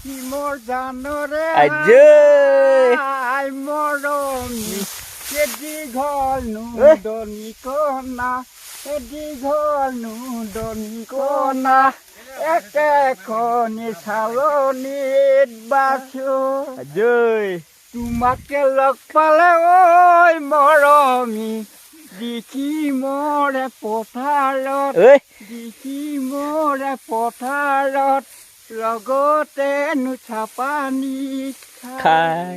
দেখি মোৰ জানৰে আজৈ মৰমী দীঘল দনিকণা, দীঘল দনিকণা, একেখনি চালনীত বাছো। আজৈ তোমাকে লগ পালে ঐ মৰমী, দেখি মোৰে পথাৰত, দেখি মোৰে পথাৰত লগতে নুচা পানী খাই।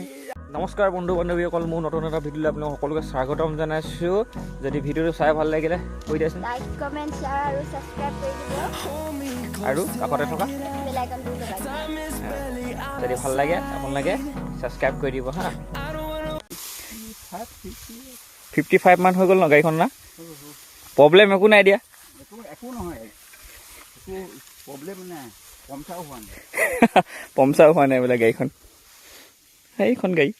নমস্কাৰ বন্ধু বান্ধৱীসকল, মোৰ নতুন এটা ভিডিঅ'লৈ আপোনালোক সকলোকে স্বাগতম জনাইছোঁ। যদি ভিডিঅ'টো চাই ভাল লাগিলে কৈ দিয়াচোন, লাইক, কমেণ্ট, শ্বেয়াৰ আৰু ছাবস্ক্ৰাইব কৰি দিব আৰু কাষতে থকা বেল আইকনটো দবাই দিব। যদি ভাল লাগে আপোনালোকে ছাবস্ক্ৰাইব কৰি দিব। হা, 55 মান হৈ গ'ল ন গাড়ীখন? না প্ৰব্লেম একো নাই দিয়া? একো নহয়, একো প্ৰব্লেম নাই, পমচাও হোৱা নাই। পমচাও হোৱা নাই বোলে গাড়ীখন। সেইখন গাড়ী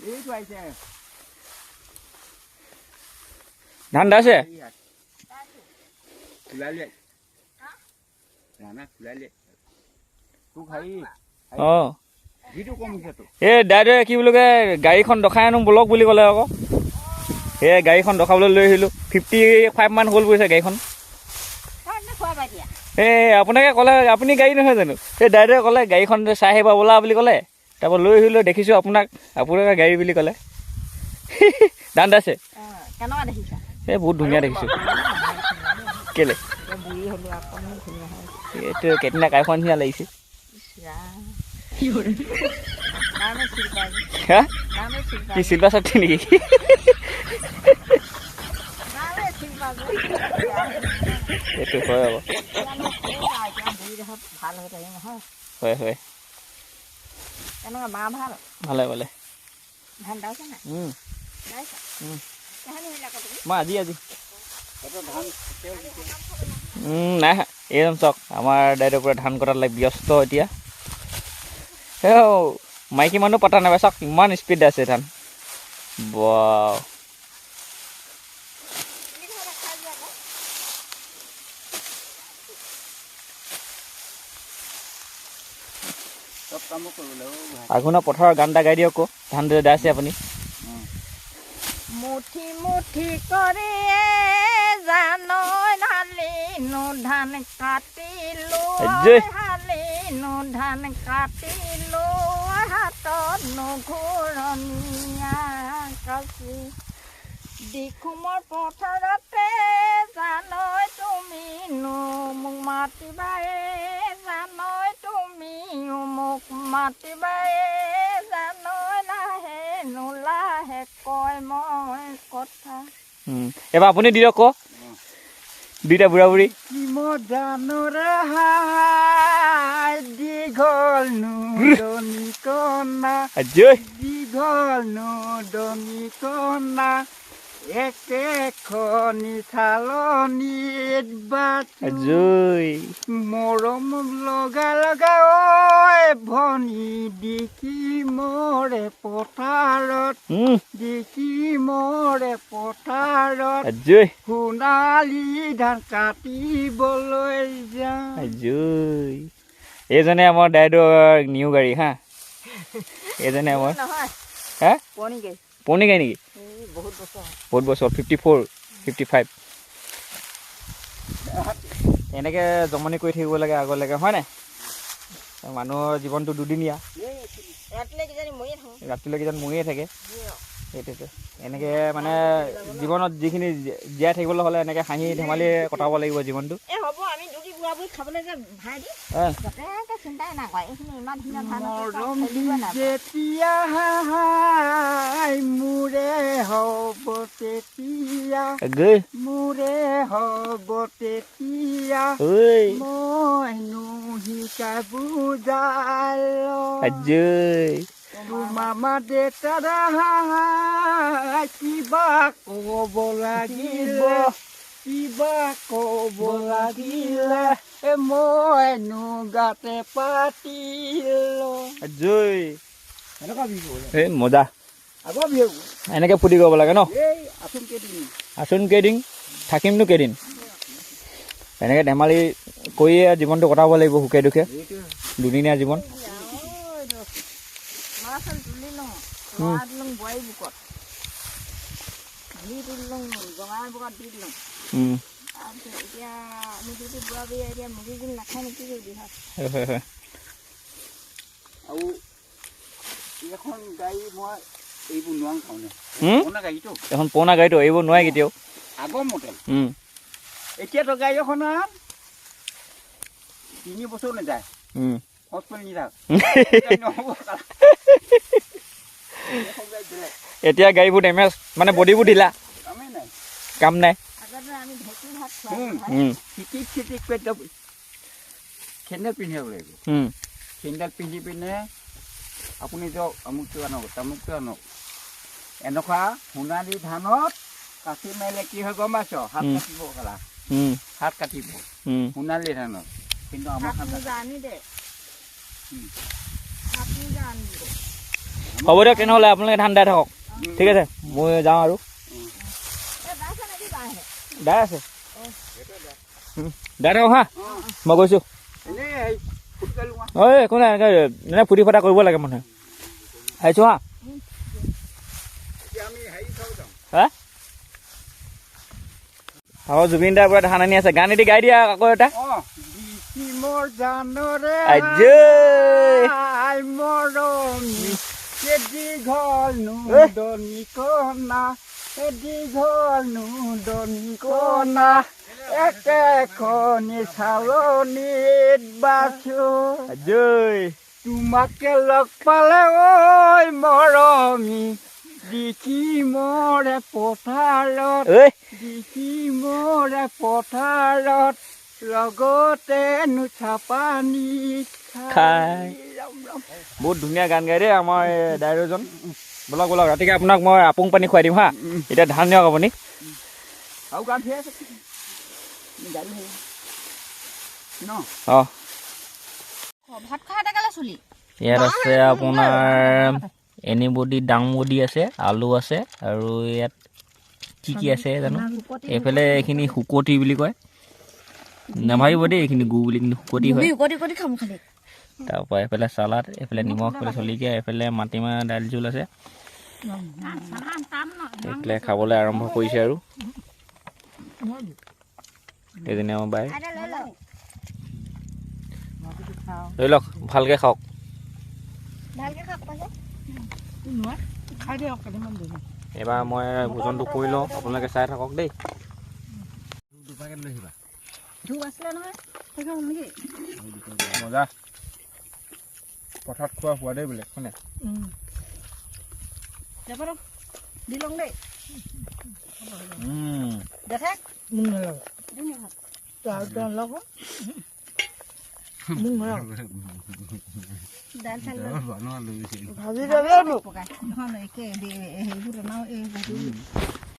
এইটো আহিছে। ধান দাইছে। খোলালে ৰাণা, খোলালে তোক হেৰি। অঁ। যিটো কম হৈছে তোক। এই দাইদেৱে কি বুলি কয়, গাড়ীখন দেখাই আনো বলক বুলি ক'লে আকৌ। এই গাড়ীখন দেখাবলৈ লৈ আহিলোঁ। 55 মান হ'ল বুজিছে গাড়ীখন। এই আপোনাকে ক'লে, আপুনি গাড়ী নহয় জানো? এই দাইদেৱে ক'লে গাড়ীখন চাই আহিবা ব'লা বুলি ক'লে। তাৰপৰা লৈ আহিলোঁ, দেখিছোঁ আপোনাক, আপোনাকে গাড়ী বুলি ক'লে। ধান দাইছে। এই বহুত ধুনীয়া দেখিছোঁ। কেলে এইটো কেটিনা কাইখন নিচিনা লাগিছে? হা, কি শিল্পা শক্তি নেকি? এইটো হয় আকৌ। হয় হয়, ভালে ভালে। মই আজি আজি নাই। এইজন চাওক, আমাৰ দাইদেউ পূৰা ধান কটাত লাগ ব্যস্ত এতিয়া। সেই মাইকী মানুহ পাতা নাপায়, চাওক ইমান স্পীড আছে ধান। বাও, আঘোণৰ পথাৰৰ গান এটা গাই দিয়ক আকৌ, ধান দাইছে আপুনি। মুঠি মুঠি কৰি জানৈ ঢালিনো ধান কাটিলো, হালিনো ধান কাটিলো, হাতত নুঘূৰণীয়া কাচি। দিখুমৰ পথাৰতে জানৈ তুমিনো মোক মাতিবা, জানৈ তুমিও মোক মাতিবা, জানৈ লাহে নোলাহে কয় মই কথা। এবাৰ আপুনি দিয়ক ক, দুইটা বুঢ়া বুঢ়ী। জানৰে হাই দীঘল দনিকণা, দীঘল দনিকণা, একেখনি চালনীত বাছো। মৰম লগা লগা ঐ ভনী, দেখি মোৰে পথাৰত, দেখি মোৰে পথাৰত সোণালী ধান কাটিবলৈ যাওঁ। এইজনে আমাৰ দাইদেউৰ নিউ গাড়ী। হা, এইজনে আমাৰ হা পুৰণি গাড়ী নেকি? বহুত বছৰ, 54 55। এনেকৈ জমনি কৰি থাকিব লাগে আগলৈকে, হয় নাই? মানুহৰ জীৱনটো দুদিনীয়া, ৰাতিলৈকে যেন মৰিয়ে থাকে। সেইটোতো এনেকৈ মানে জীৱনত যিখিনি জীয়াই থাকিবলৈ হ'লে এনেকৈ হাঁহি ধেমালি কটাব লাগিব জীৱনটো। যেতিয়া মোৰে হ'ব তেতিয়া, মোৰে হ'ব তেতিয়া, মইনো শিকাই বুজাই। মামা দেউতাৰ কিবা ক'ব লাগিব, কিবা ক'ব লাগিলে মইনো গাতে পাতিলো। এই মজা, এনেকে ফূৰ্তি কৰিব লাগে ন? আচোন কেইদিন থাকিমনো কেইদিন। এনেকৈ ধেমালি কৰিয়ে জীৱনটো কটাব লাগিব সুখে দুখে, দুদিনীয়া জীৱন। এখন পুৰণা গাড়ীটো এইবোৰ নোৱাৰে কেতিয়াও। আগৰ মডেল। এতিয়াতো গাড়ী এখন 3 বছৰ নাযায়। এতিয়া গাড়ীবোৰ ডেমেজ, মানে বডিবোৰ ঢিলা, কাম নাই। চেণ্ডেল পিন্ধিব লাগিব। চেণ্ডেল পিন্ধি পিনে আপুনি যাওক, আমুকটো আনক তামুকটো আনক। এনেকুৱা সোণালী ধানত কাচি মাৰিলে কি হয় গম পাইছ? হাত কাটিব, কেলা হাত কাটিব সোণালী ধানত। কিন্তু আমাৰ হ'ব দিয়ক তেনেহ'লে, আপোনালোকে ধান দাই থাকক। ঠিক আছে, মই যাওঁ আৰু। দাই আছে, দাই থাকক। হা, মই গৈছোঁ। ঐ একো নাই, এনেকৈ এনে ফূৰ্তি ফাৰ্তা কৰিব লাগে মানুহে। আহিছোঁ হা। হা, আকৌ জুবিন দাৰ পৰা ধান আনি আছে, গান এটি গাই দিয়া আকৌ এটা। তোমাকে লগ পালে ঐ মৰমী, দেখি মৰে পথাৰত, দেখি মৰে পথাৰত, লগতে নুচা পানী খাই। বহুত ধুনীয়া গান গাই দেই আমাৰ ডাইৰজন। ব'লক ব'লক, ৰাতিকে আপোনাক মই আপুং পানী খুৱাই দিম। হা, এতিয়া ধান নিয়ক আপুনি। অঁ, ইয়াত আছে আপোনাৰ এনিবডি, ডাংবডি আছে, আলু আছে, আৰু ইয়াত কি কি আছে জানো। এইফালে এইখিনি শুকতি বুলি কয়, নাভাবিব দেই এইখিনি গু বুলি, কিন্তু শুকতি হয়। তাৰপৰা এইফালে চালাড, এইফালে নিমখ, এইফালে জলকীয়া, এইফালে মাটিমাহ দাইল জোল আছে। এইফালে খাবলৈ আৰম্ভ কৰিছে আৰু এইজনী আমাৰ বাই। ধৰি লওক, ভালকৈ খাওক। এবাৰ মই ভোজনটো কৰি লওঁ, আপোনালোকে চাই থাকক দেই। মজা, পথাৰত খোৱা সোৱাদেই বেলেগ। শুনে